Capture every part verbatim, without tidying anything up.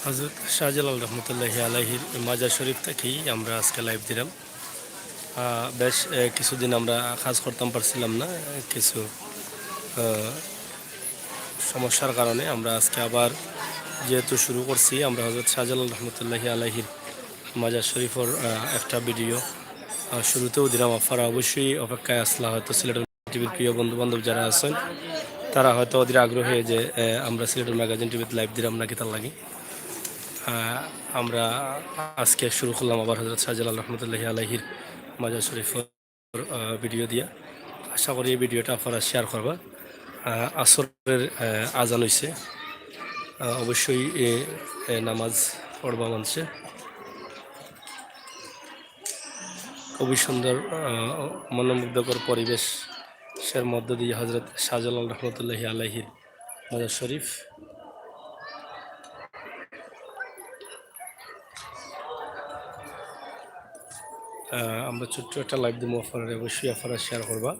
হযরত শাহজালাল রহমতুল্লাহি আলাইহির মাজার শরীফ থাকি আমরা আজকে live দিলাম। আহ, বেশ, আহ, কিছুদিন আমরা কাজ করতাম পারছিলাম না, আহ, কিছু, আহ, সমস্যার কারণে। আমরা আজকে আবার যেহেতু শুরু করছি, আমরা হযরত শাহজালাল রহমতুল্লাহি আলাইহির মাজার শরীফর, আহ, একটা video, আহ, শুরুতেও দিলাম। আপনারা অবশ্যই অপেক্ষায় আছলা হয়তো সিলেটের টিভির প্রিয় বন্ধু বান্ধব যারা আছেন, তারা হয়তো অধীর আগ্রহে যে, আহ, আমরা সিলেটের ম্যাগাজিন টিভিত live দিলাম না কিতার লাগি। আহ, আমরা আজকে শুরু করলাম আবার হযরত শাহজালাল রহমতুল্লাহি আলাইহির মাজার শরীফর, আহ, video দিয়া। আশা করি এই videoটা আপনারা share করবা। আহ, আসরের, আহ, আজান হইছে, আহ, অবশ্যই এ, এ, নামাজ পড়বা মানষে। খুবই সুন্দর, আহ, মনোমুগ্ধকর পরিবেশের মধ্য দিয়ে হযরত শাহজালাল রহমতুল্লাহি আলাইহির মাজার শরীফ। আহ, আমরা ছোট্ট একটা live দিমু, আপনারা অবশ্যই আপনারা share করবা।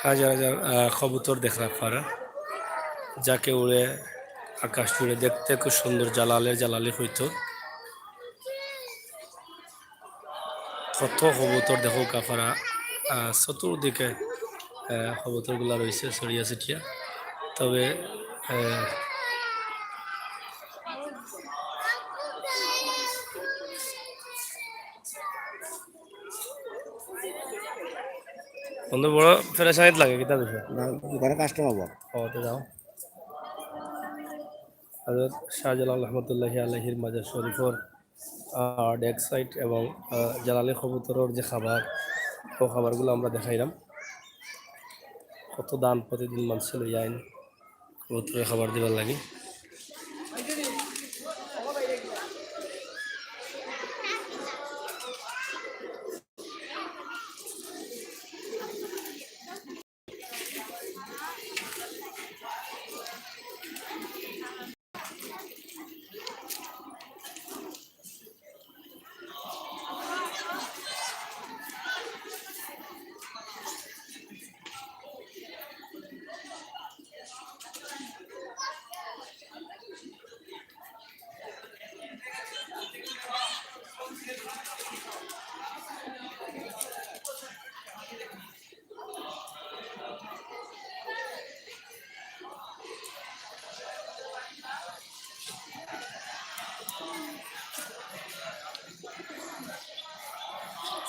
হাজার হাজার, আহ, কবুতর দেখরা আপনারা, যাকে উড়ে আকাশ জুড়ে, দেখতে খুব সুন্দর, জালালের জালালি হইতো। কত কবুতর দেখো কাফারা, আহ, চতুর্দিকে, আহ, কবুতরগুলা রইছে ছড়িয়া ছিটিয়া। তবে, আহ, বন্ধু, বড় পেরেশানিত লাগে কিতা বিষয়? না, দোকানে customer বড়। ও, তো যাও। হযরত শাহজালাল রহমতুল্লাহি আলাইহির মাজার শরীফর, আহ, ডেক সাইট এবং, আহ, জালালি কবুতরর যে খাবার, ও খাবারগুলা আমরা দেখাইলাম। কত দান প্রতিদিন মানষে লইয়া আইন কবুতররে খাবার দিবার লাগি।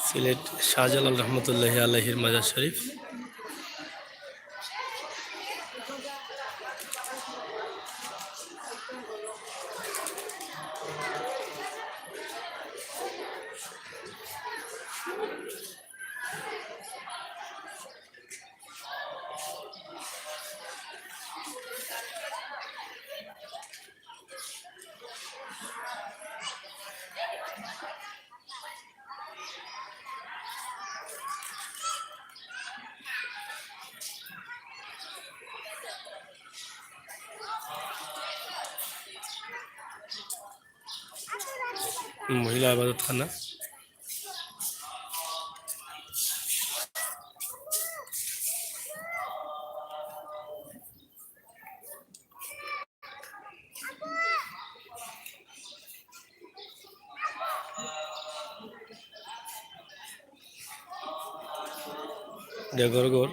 সিলেট শাহজালাল রহমতুল্লাহি আলাইহির মাজার শরীফ। মহিলা ইবাদতখানা। দেখর ঘর।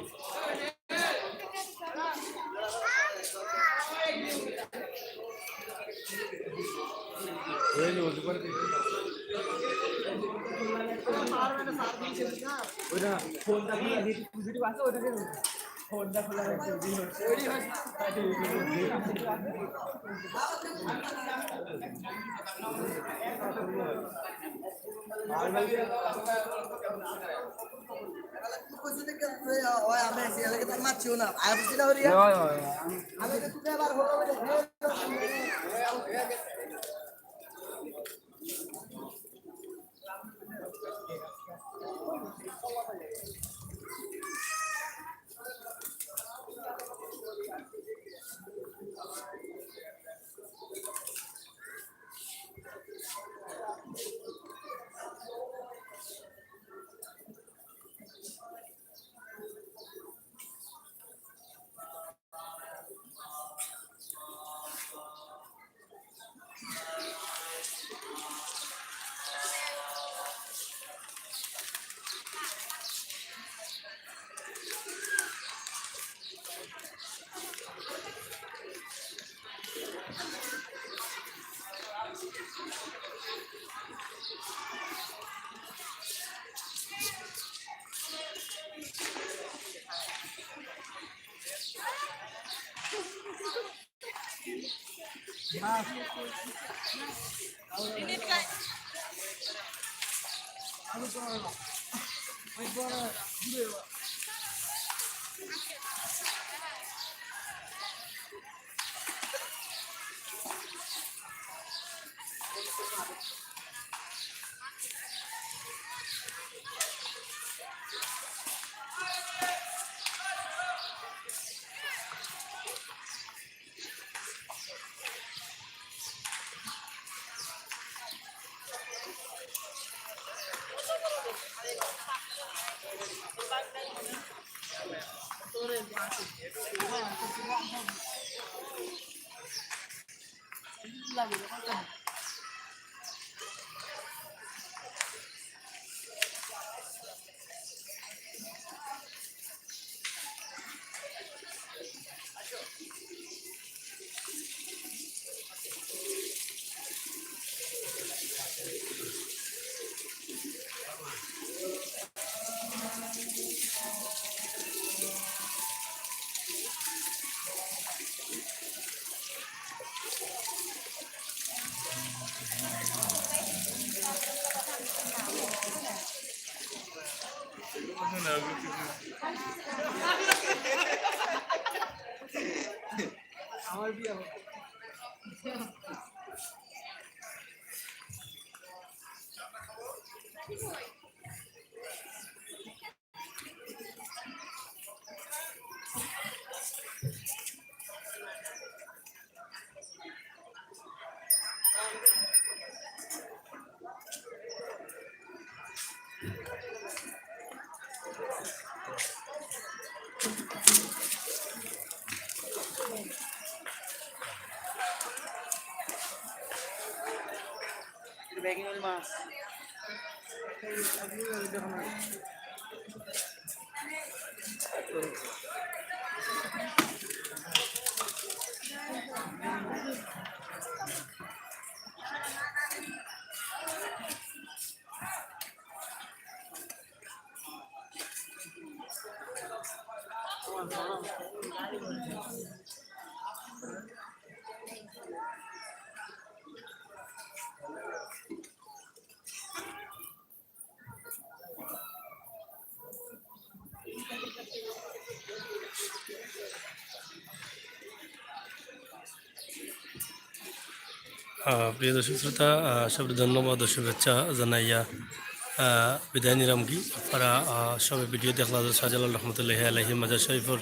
আহ, প্রিয় দর্শক শ্রোতা, আহ, সবরে ধন্যবাদ ও শুভেচ্ছা জানাইয়া, আহ, বিদায় নিরাম কি। আপনারা, আহ, সবে ভিডিও দেখলা যে শাহজালাল রহমতুল্লাহি আলাইহি মাজার শরীফর,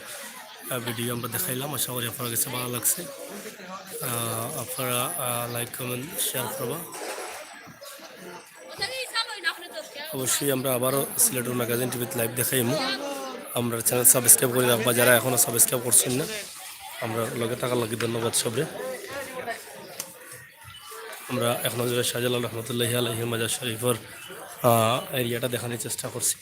আহ, ভিডিও আমরা দেখাইলাম। আশা করি আপনারার কাছে ভালা লাগছে। আহ, আপনারা, আহ, like, comment, share করবা। অবশ্যই আমরা আবারও সিলেটের ম্যাগাজিন টিভিত live দেখাইমু। আমরার channel subscribe করি রাখবা, যারা এখনো subscribe করছইন না। আমরার লগে থাকার লাগি ধন্যবাদ সবরে। আমরা এখন যে শাহজালাল রহমতুল্লাহি আলাইহি মাজার শরীফর, আহ, area টা দেখানোর চেষ্টা করছি।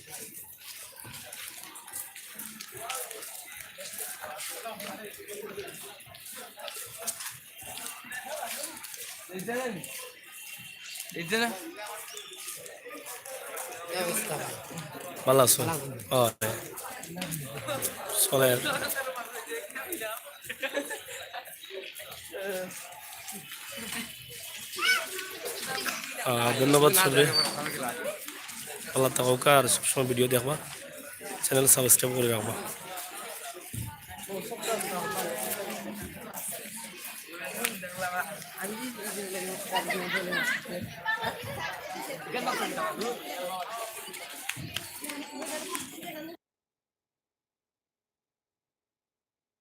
ভালা আছো? অয়। চলের। আহ, ধন্যবাদ সবরে। ভালা থাকউক্কা আর সবসময় ভিডিও দেখবা, channel subscribe করি রাখবা।